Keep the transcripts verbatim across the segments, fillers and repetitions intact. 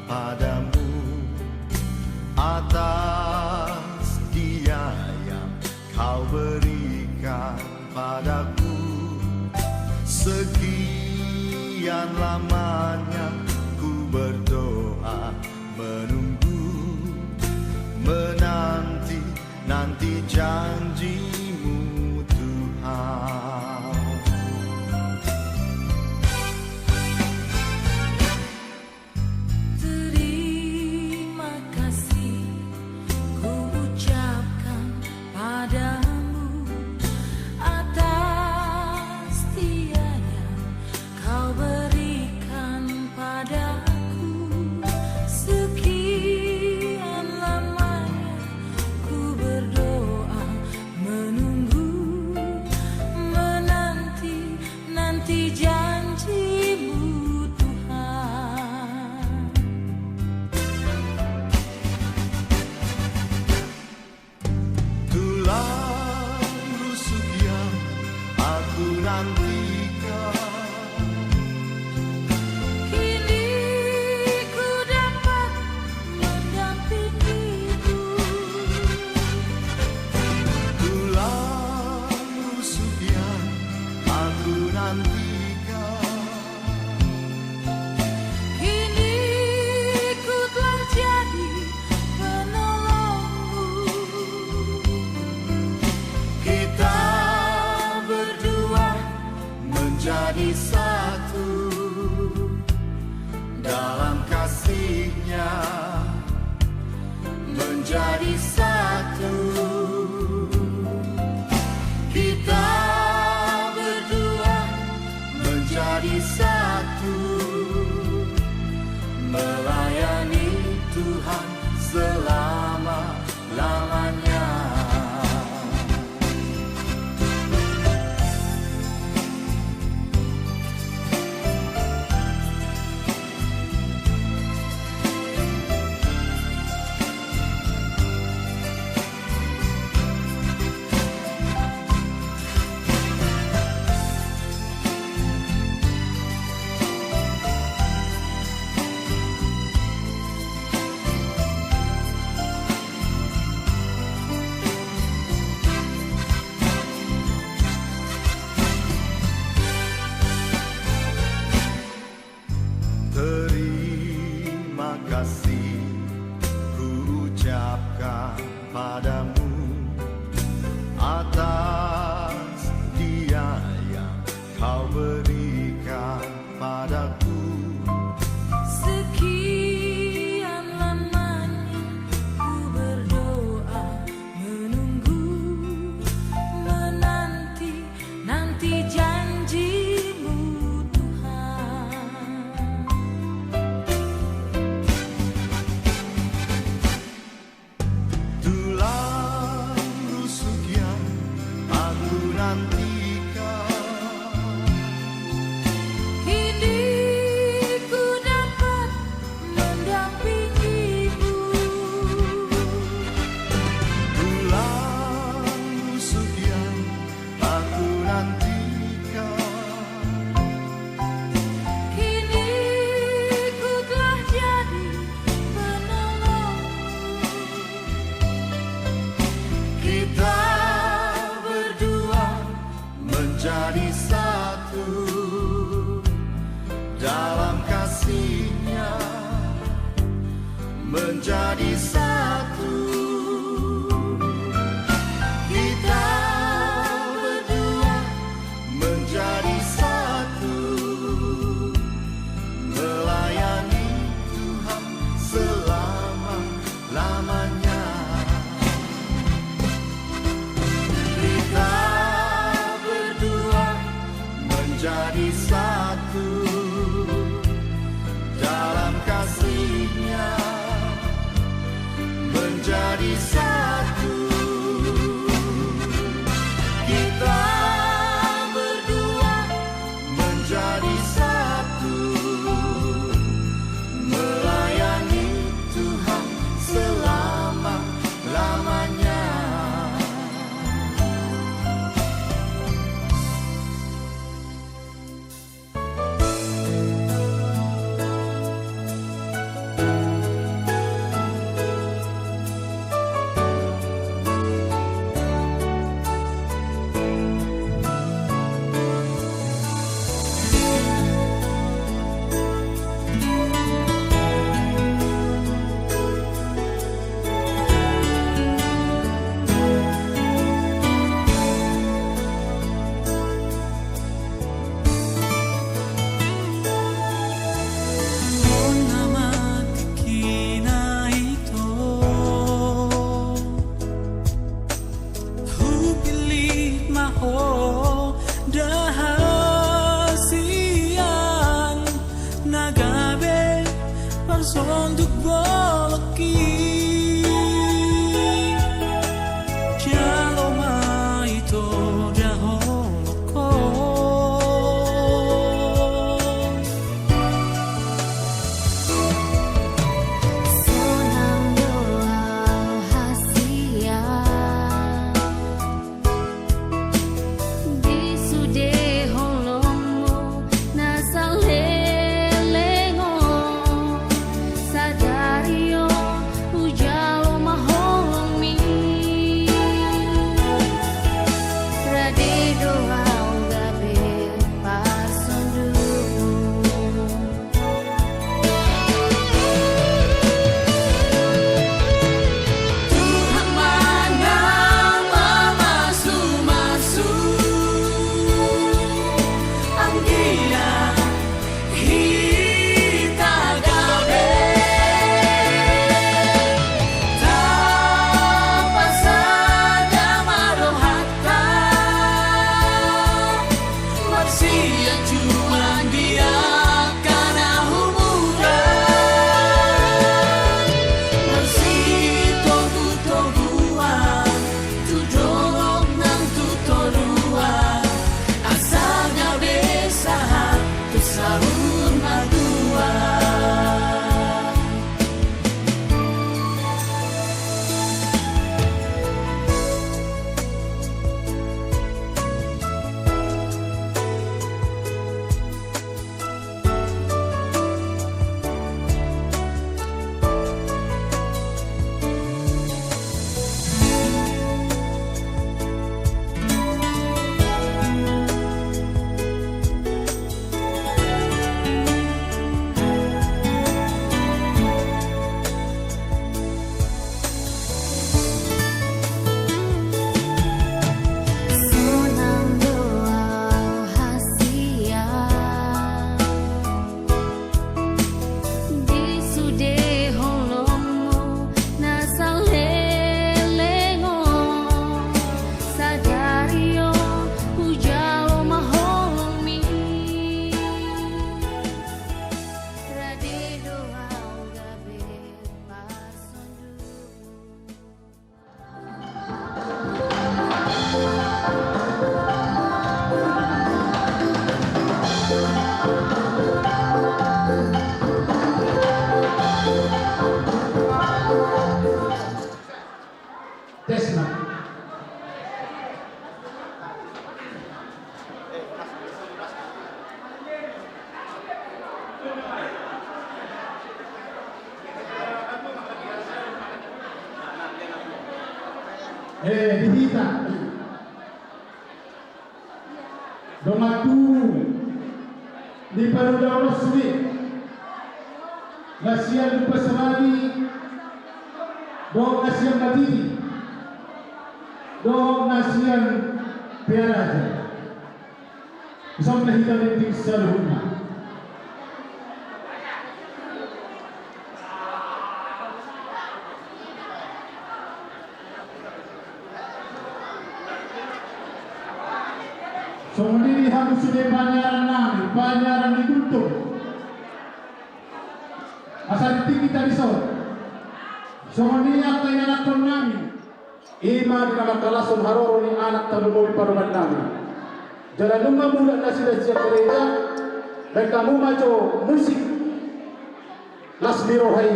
Padamu atas dia yang kau berikan padaku. Sekian lamanya ku berdoa, menunggu, menanti, nanti janji-Mu, Tuhan. Terima kasih ku ucapkan padamu atas dia yang kau berikan padaku. Sekian lamanya ku berdoa, menunggu, menanti, nanti janji-Mu, Tuhan. Tulang rusuk yang aku nantikan. Kini ku dapat mendampingimu. Tulang rusuk yang aku nantikan. Kini ku telah jadi penolongmu. Kita berdua menjadi satu dalam kasih-Nya, menjadi satu. Kita berdua menjadi satu, melayani Tuhan selama-lamanya. Terima kasih ku ucapkan padamu atas dia yang kau berikan padaku. Sekian lamanya ku berdoa, menunggu, menanti, nanti janji-Mu, Tuhan. Tulang rusuk yang aku nantikan. Kini ku dapat mendampingimu. Tulang rusuk yang aku nantikan. Kini ku telah jadi penolongmu. Kita berdua menjadi satu dalam kasih-Nya, menjadi satu. Kita berdua menjadi satu, melayani Tuhan selama-lamanya. Kita berdua menjadi satu dalam kasih-Nya, Eh, di hita. Dongan tubu ni parulaon on sude, na sian Lumban Sabani, dohot na sian Matiti, dohot na sian Pearaja. Songon na hita dengke saluhutna. Songon i di hamu sude panyaran nami, panyaran ni Gultom. Asa tingki tadi son. Songon i angka ianakhon nami. I ma di na mangkalashon haroro ni anak tarlumobi parumaen nami. Jala nunga mulak nasida sian gareja, baen hamu ma jo musik las ni roha i,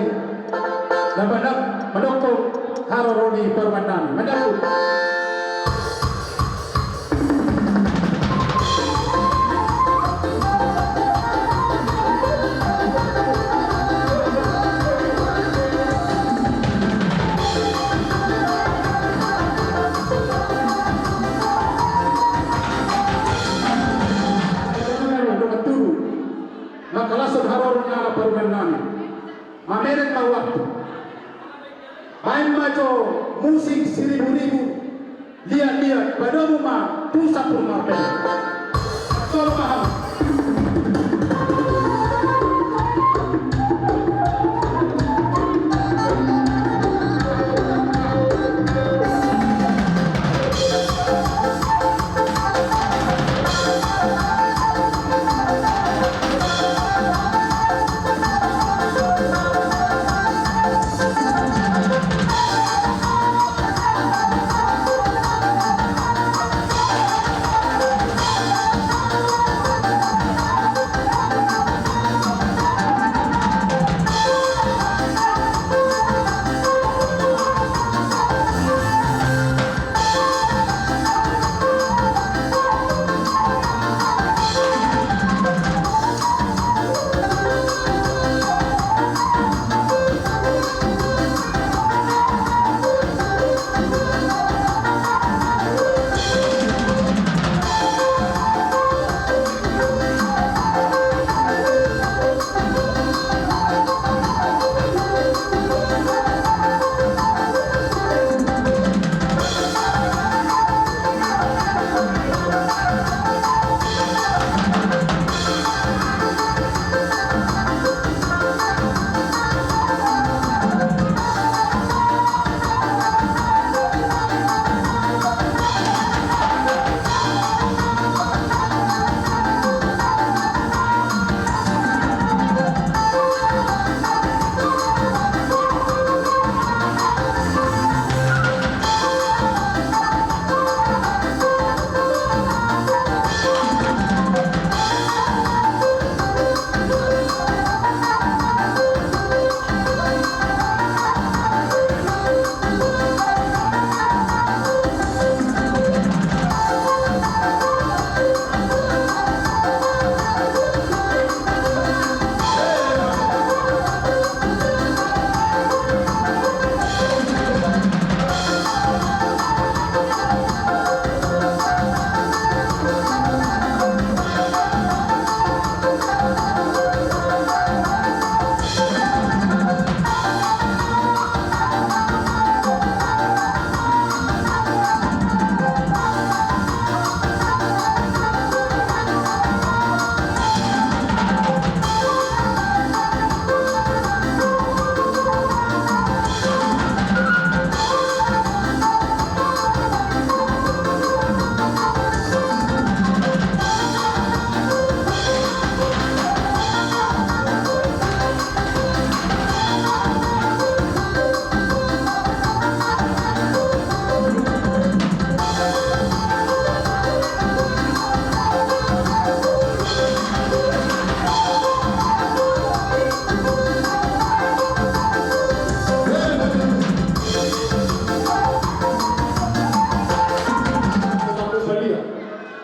na manang manongkon haroro ni parumaen nami. Mandaku. Mangkalashon haroro ni anak parumaen nami. Mamereng ma waktu. Baen ma jo musik siribu-ribu. Liat-liat, padomu ma tu sampulu marpel. Tolong paham.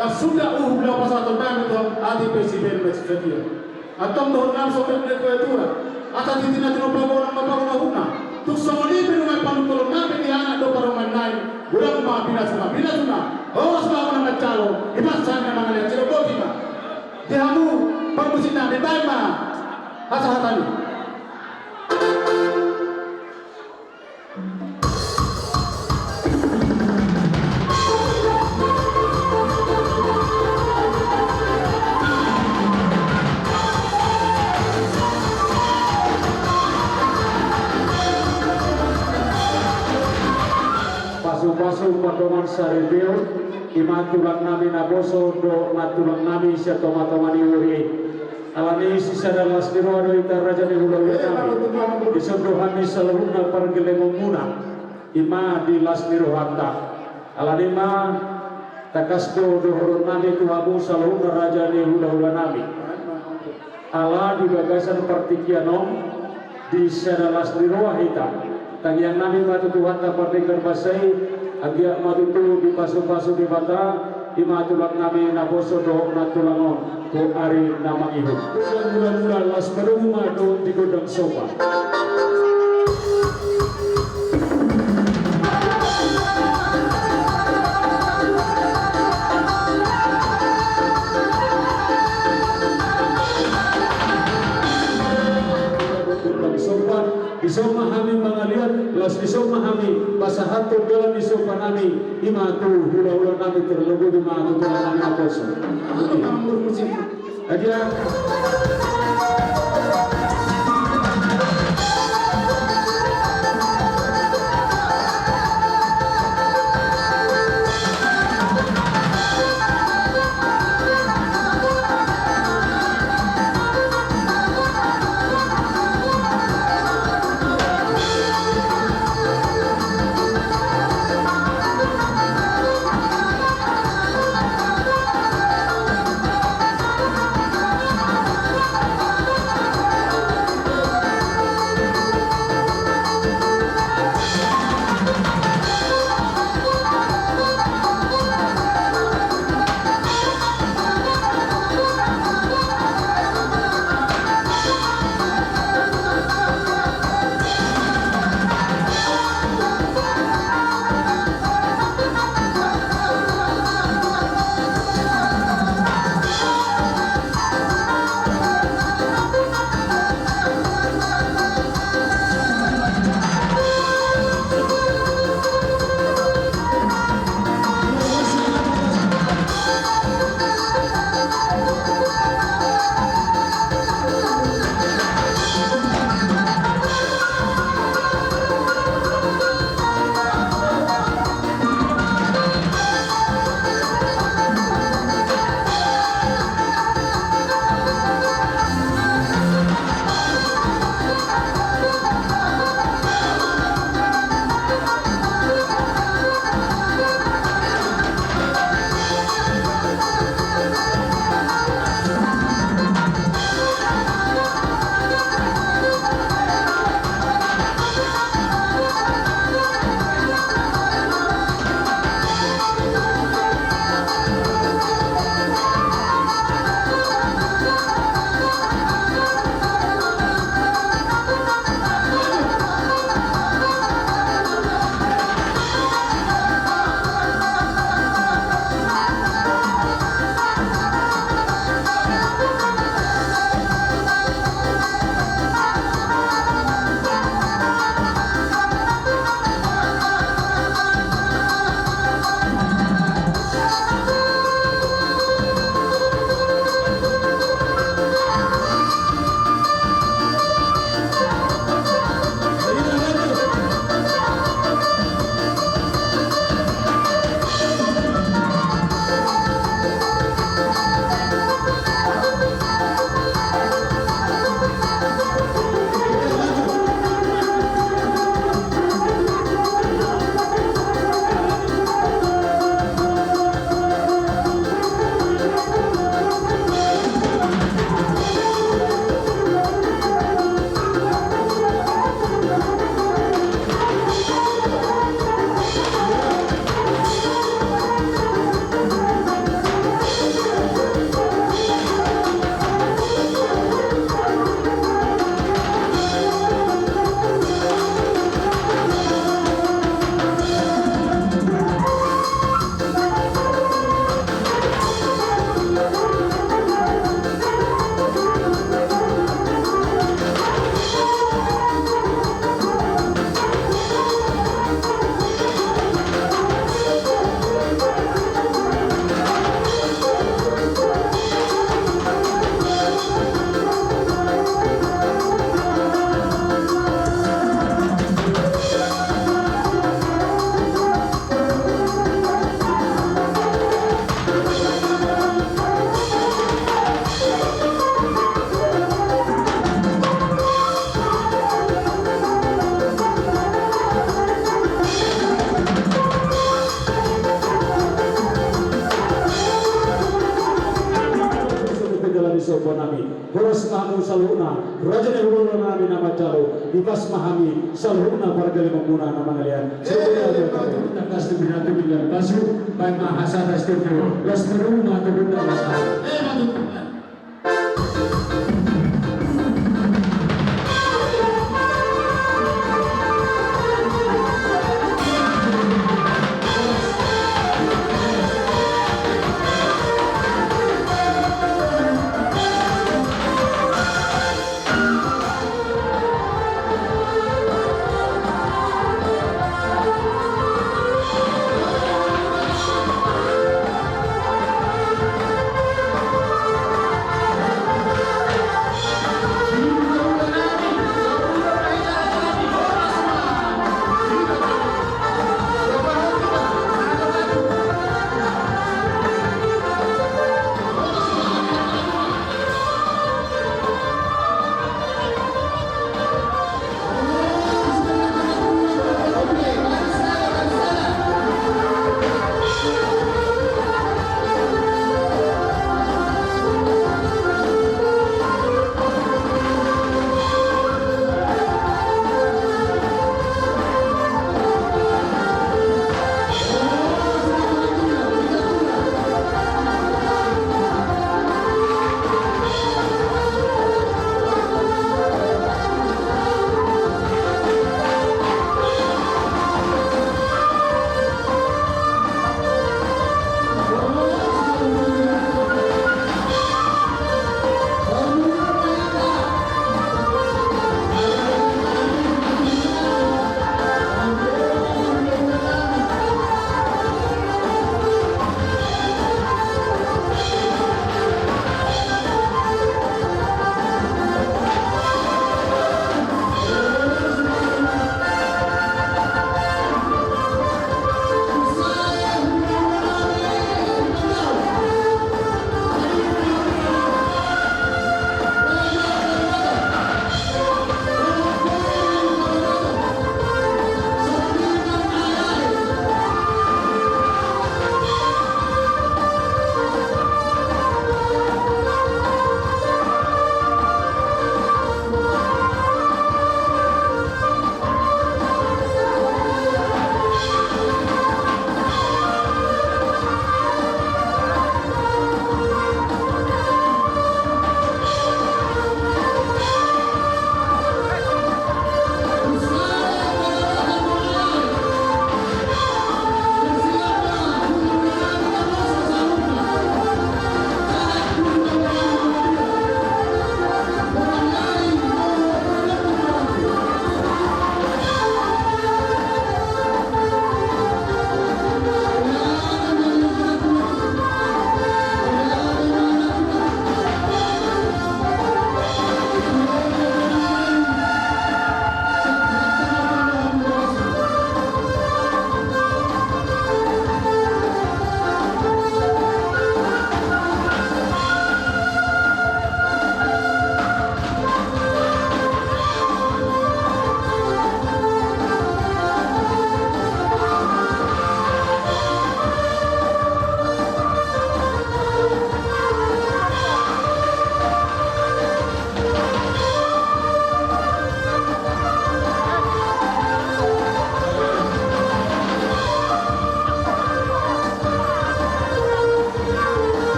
Tasuda uhum laho pasahaton nami tu atik pe si Belu na sadia. Antong dohonon nami songon na nidok ni natuatua. Asa tintin na tinopa, pagolang ma pagolang uhumna. Tung songon i pe nunga panungkulan nami di anak dohot parumaen nami. Pinasuna, pinasuna. Horas ma hamu na manjalo, dipasahat na mangaliat, sidok boti ma. Di hamu parmusik nami, baen ma hasahatan i. Pasupasu pardongan saripeon, i ma tulang nami naposo dohot nantulang nami sian tongatonga ni huria i. Alani i sisada las ni roha do hita raja ni hulahula nami. Dison do hami saluhutna pargellengonmuna, i ma di las ni rohanta. Alani i ma tangkas do dohonon nami tu hamu saluhutna raja ni hulahula nami. Ala di bagasan partingkian on, di sada las ni roha hita. Tangiang nami ma tu Tuhanta Pardenggan Basa i, anggiat ma tutu dipasupasu Debata, i ma tulang nami naposo dohot nantulang on, tu ari na mangihut. Gondang mula-mula, las madomu ma dohot di gondang somba. Gondang somba, dison ma hami mangaliat, laos dison ma hami pasahathon dalan ni somba nami, i ma tu hulahula nami, terlebih i ma tu tulang nami naposo. Adia. Raja ni hulahula nami na manjalo, ipas ma hami saluhutna pargalemonmuna na mangalean. Eh, patuduhon na las tu binatu, binatu las tu binatu, baen ma hasahatan studio, las tu rumah tu bunda las. Eh, patuduhon.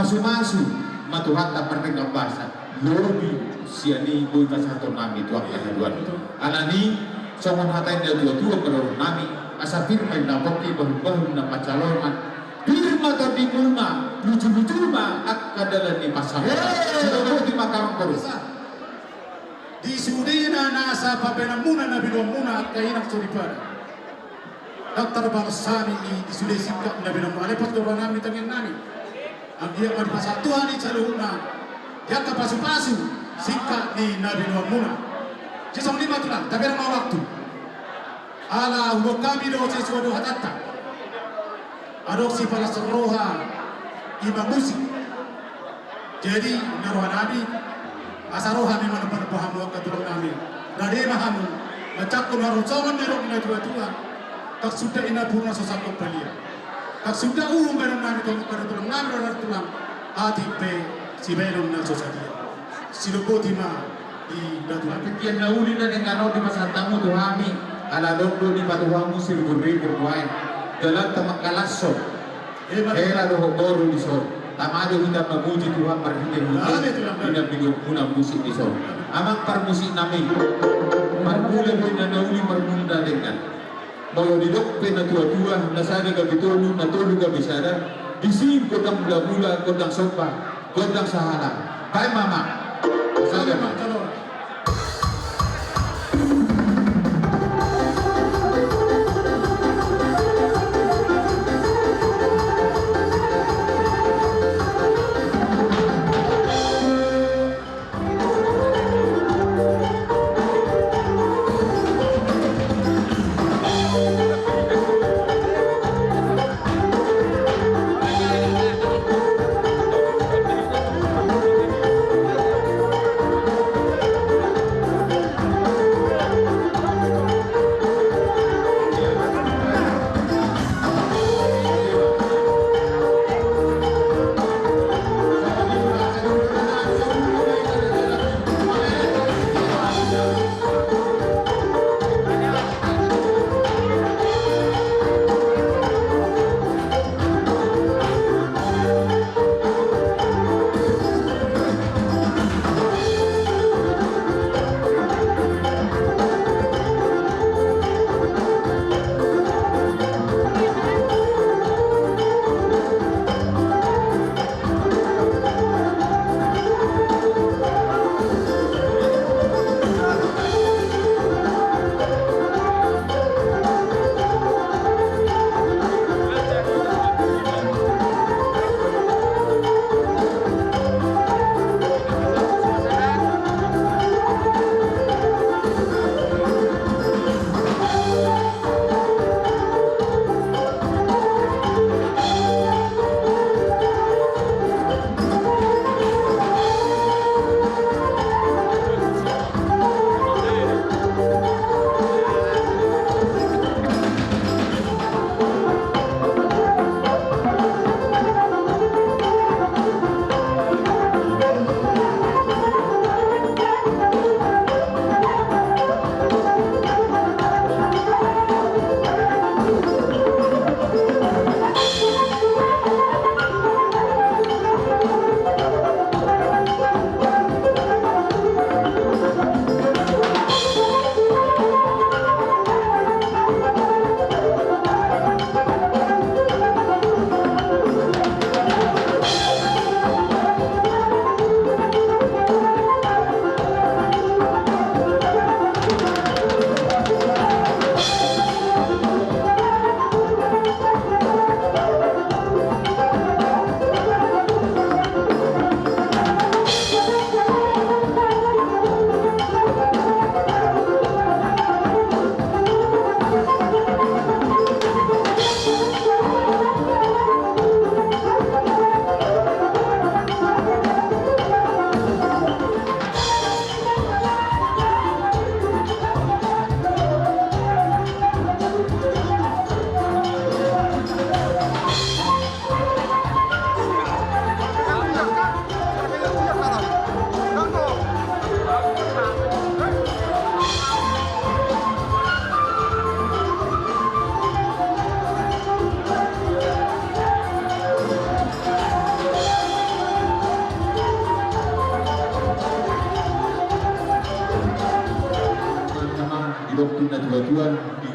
Pasupasu ma Tuhanta pardenggan basa, lobi sian i boi pasahaton nami tu angka haduan. Alani songon hata ni natuatua, pardongan nami, asa pir ma i na pongki, bahulbahul na pansalongan, pir ma tondimuna, lujuluju ma angka dalan ni pansalongan. Hei! Sidok boti ma, amang boru. Di sudena nasa pambahenanmuna na binoanmuna angka inang soripada. Ndang tarbalos hami i di sude singkat na binoanmuna, ale pardongan nami, tangiang nami. Anggiat ma dipasahat Tuhan i saluhutna di angka pasupasu singkat ni na binoanmuna. Jadi songon i ma tulang, tabereng ma waktu. Ala huboan hami do, sesuai do hatanta. Adong sipalas roha i ma musik. Jadi na roha nami, asa ro hami manomba-nomba hamu angka tulang nami. Rade ma hamu manjangkon harosoan ni roha ni natuatua. Ndang suda i na burna so sangkot balian. Ndang suda uhum bahenon nami tu hamu angka tulang nami, rade tulang. Atik pe sibahenon na so sadia. Sidok boti ma di datu. Partingkian na uli na denggan on dipasahat hamu tu hami, ala adong do dipatupa hamu siriburribur nuaeng. Dalanta mangkalashon hela dohot boru dison. Tama do hita mamuji Tuhan marhitehite na binoanmuna musik dison. Amang parmusik nami, marmula do inna na uli, marmula na denggan. Molo didok pe natuatua, na sada gabe tolu, na tolu gabe sada, disi gondang mulamula, gondang somba, gondang sahala. Baen ma, amang. Sada ma.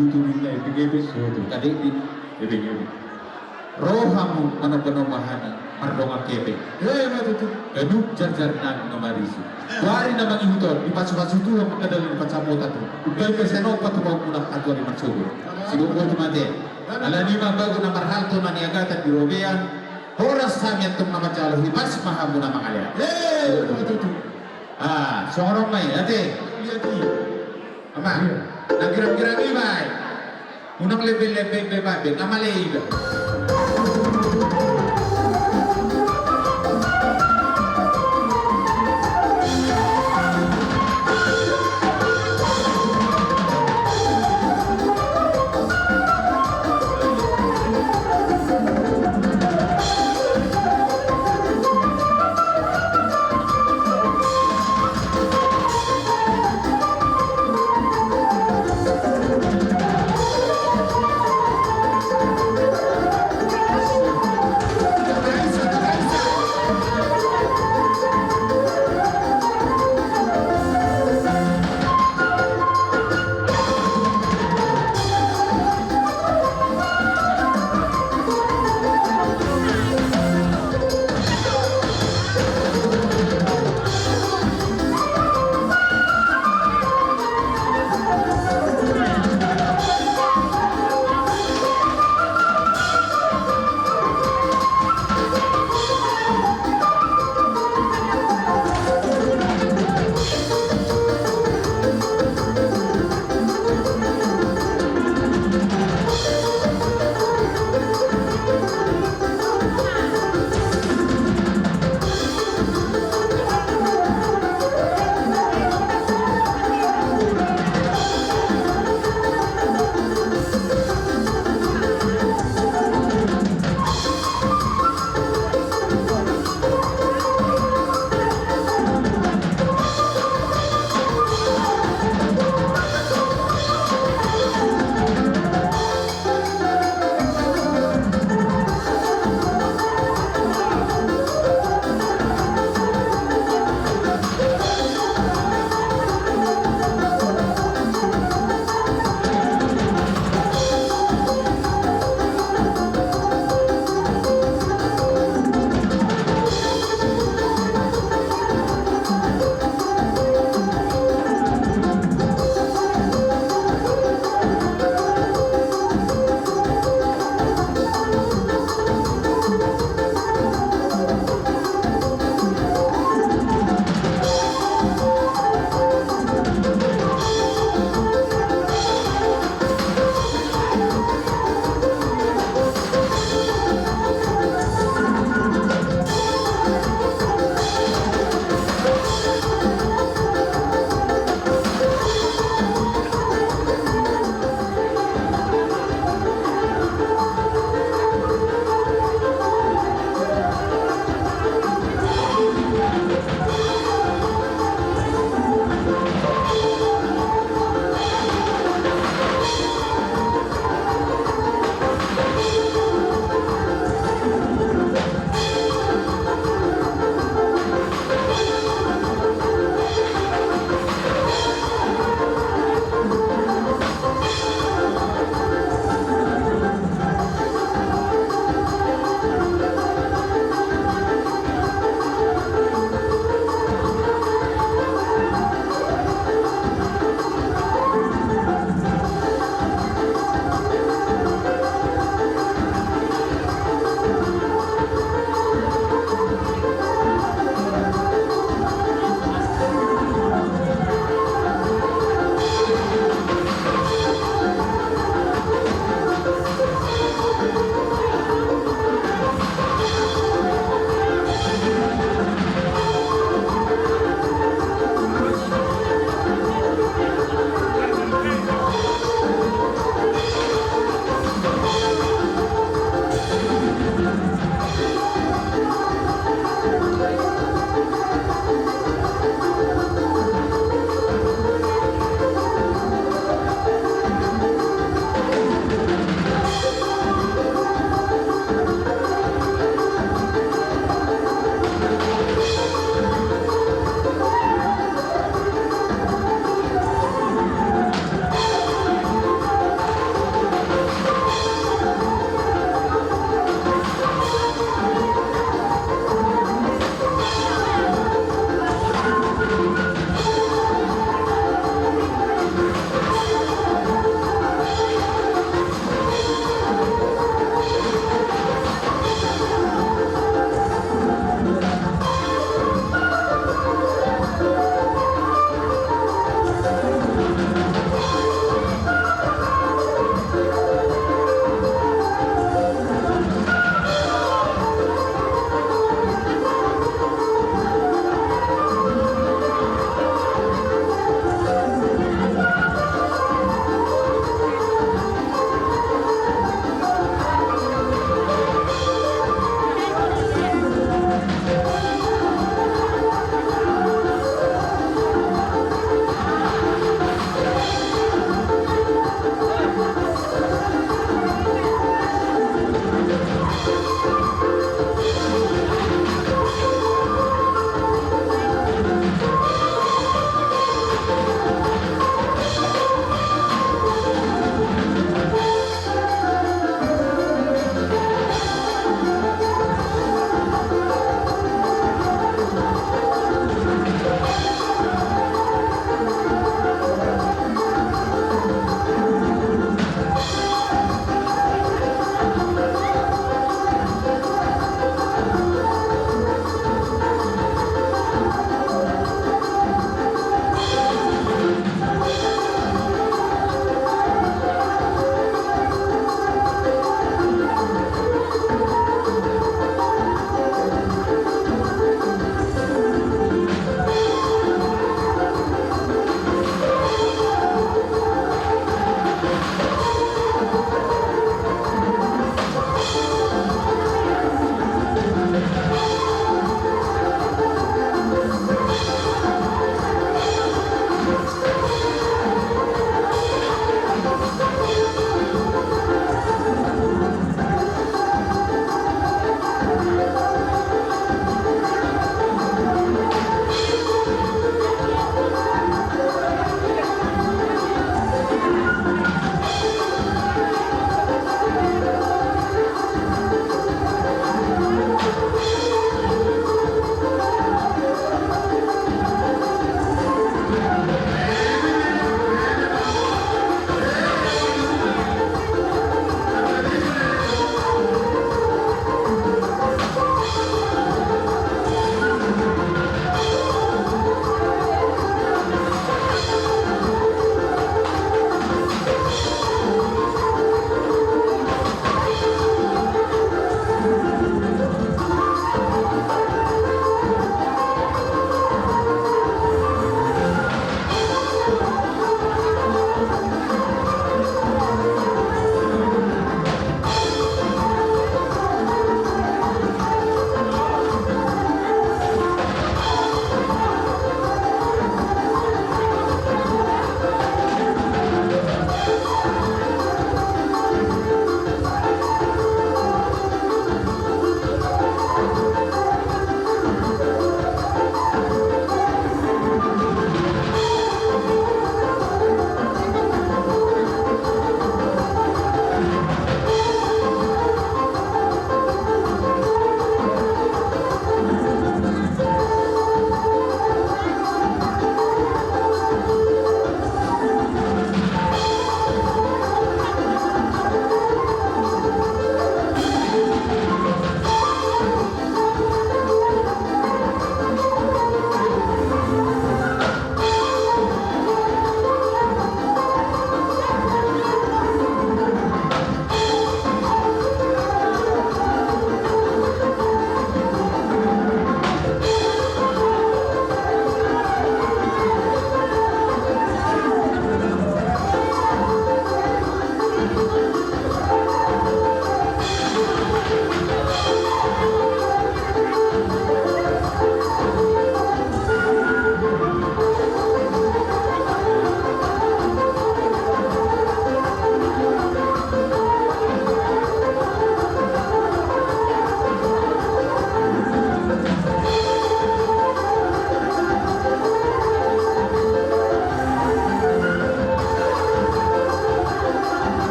Tutu ninna epeng-epeng. Tutu. Kadek di epeng-epeng. Ro hamu manomba-nomba hami mardongan hepeng. Eh, ma tutu. Ganup jarjar nami na marisi. Boari na mangihut on, dipasu-pasu Tuhan ma angka dalan ni pansamotan on. Umbahen gabe sian on patupaonmuna hatuan ni marsogot. Sibotoboto ma ate. Alani i ma bagot na marhalto na niagatan di robean. Horas hami antong na manjalo, hipas ma hamu na mangalean. Eh, ma tutu. Ah, songon on ma i ate. Lihat i. Amang, na girang-girang iba i. Unang lebe-lebe iba, na male iba.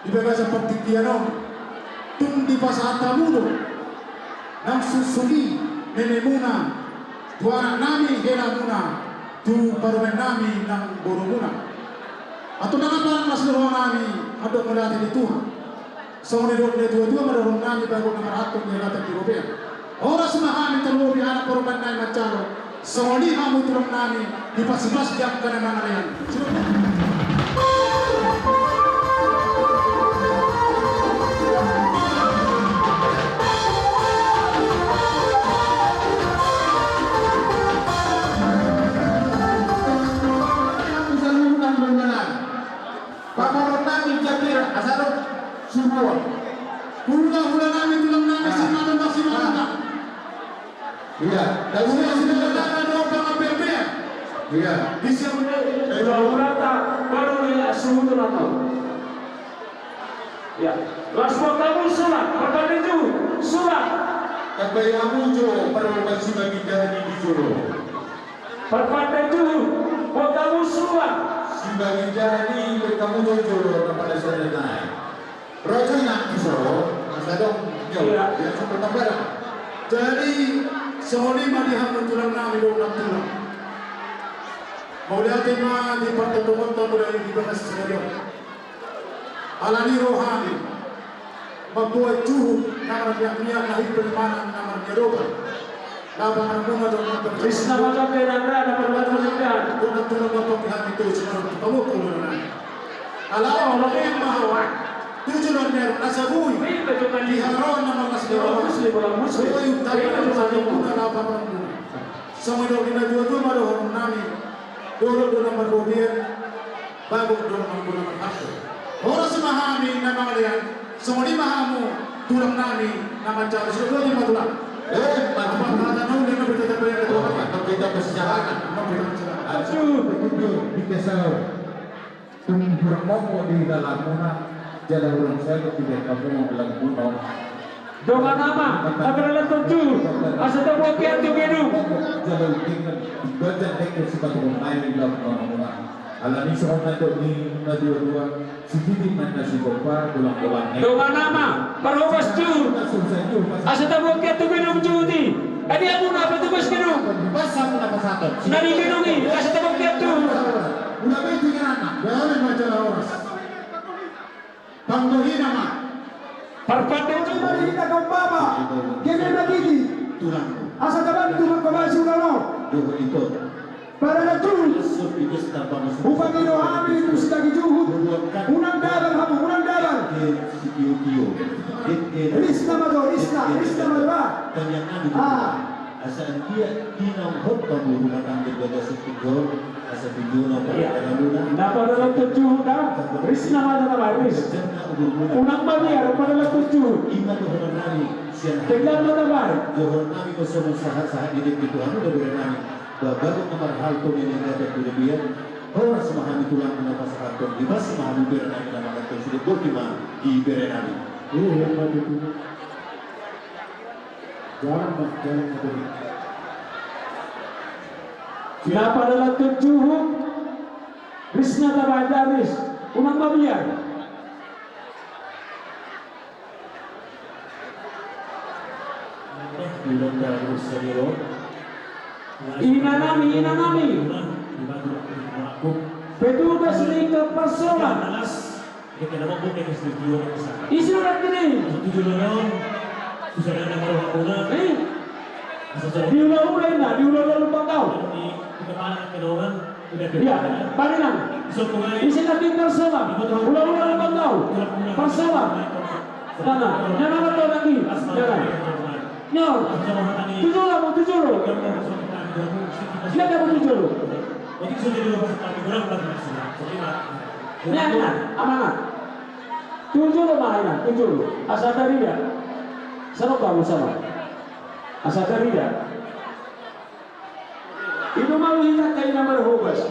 Di bagasan partingkian on, tung dipasahat hamu do nang suksuk i mememuna, tu anaknami helamuna, tu parumennami nang borumuna. Antong ndang apala las ni rohanami, andorang mauliate di Tuhan. Songon nidok ni natuatua ma dohononnami, bagot na marhalto di hata di robean. Horas ma hami tarlumobi anak parumaennami manjalo. Songon i hamu tulangnami, dipasipasi angka na mangalean. Pamoruonnami Jakir, asa adong suruon. Hulahulanami, tulangnami, ah, Simanjuntak, Simanjuntak. Iya. Hulahulanami, tulangnami, dohot pangapelpel. Iya. Di siap. Hulahulanami, baru ya, suruh tulang. Ya. Las buat kamu surat, pertanda itu surat. Tambai hamu jo, perlu masih bagi jadi di jolo. Parpande juhut, buat hamu suan. Simanjujung i, buat hamu jolo, jolo na pala sada nai. Raja i nang di jolo, asa adong, nyo, iya, ya, cukup tambah. Jadi, songon i ma di hamu tulangnami dohot nantulang. Mauliate ma di partontongonta muna i di bagas sadari on. Alani i ro hami mamboan juhut na marmiakmiak, na himpel manang na marniadopan. Laho pamarmuna dohot na marjuhut. Risna ma dope nang ra na parluat maningkan. Dohot na tulang ma pake hami tu simarang tu pamoko luna nai. Alao, alao, alao, alao. Tujuh lon ner asa bui. Di haraon na marlas ni roha. Bui utama na marjuhut na laho pamarmuna. Songon nidok ni natuatua ma dohononnami. Dolok do na marrobean. Bagot do na marrobean. Horas ma hami na mangalean. Songon i ma hamu tulangnami na manjalo. Sudah dua lima tulang. Eh, mantap. Apa kata nau dan apa kata bayar itu? Apa kita bersejarah? Apa kita bersejarah? Aduh, betul, betul. Di kesal. Tung hurang momo di dalamuna, jala hurang salut di dalamuna, dalamuna. Dongan ama, na parhalto juhut, asa tabuat hami tu gedung. Jala utingan, bajan dengke sipatu pemain di dalamuna. Alani songon na dok ni na dua-dua, sititi main na sibopa, bolang-bolang. Dongan ama, parhobas juhut, asa tabuat hami tu gedung juhut i. Adi hamu na patugas gedung. Pas hamu na pasahaton. Na di gedung i, asa tabuat hami tu. Udah beti kan anak. Boleh baca horas. Panggohina ma. Parpande juhut. Mari kita kau baba. Gede bagiti. Tulang. Asa tabantu mangkobasi ulaon. Juhut itu. Parhalto juhut. Upami do hami tu sidagi juhut. Unang dabang hamu, unang dabang. Risna ma do, risna, risna ma do ba. Ah. Asa anggiat tinonghot hamu rumah tangga di bagasan tingki on, asa tujuonna. Iya. Na parhalto juhut da. Risna ma do na ba, ris. Unang mabiar, parhalto juhut. Ima dohononnami sian. Tegal ma do na ba. Dohononnami ma songon sahat-sahat di dengke tu hamu da berenami. Bagot na marhalto, meme gabe tu lebihan. Horas ma hami tulang na pasahathon, dipasi ma hami berenami na manganhon sude, boti ma di berenami. Iya, iya, Pak Jokowi. Jalan, Pak, jalan, Pak Jokowi. Na parhalto juhut, risna tabaen da ris, unang mabiar. Inanami, inanami. Petugas ni Parsoman. Isi urat ini. Diula-ula inna, diula-ula lumbang kau. Iya, parinang. Isi na di Parsoman. Ula-ula na bangau. Parsoman. Nana, nana na to lagi. Nana. Nyo. Tujuh lah, mau tujuh lo. Siapa mau tujuh lo? Nana, amanat. Tujuh lo, mana? Tujuh lo. Asa tarida. Sama kamu sama. Asa tarida. Itu malu hita kaina marhobas.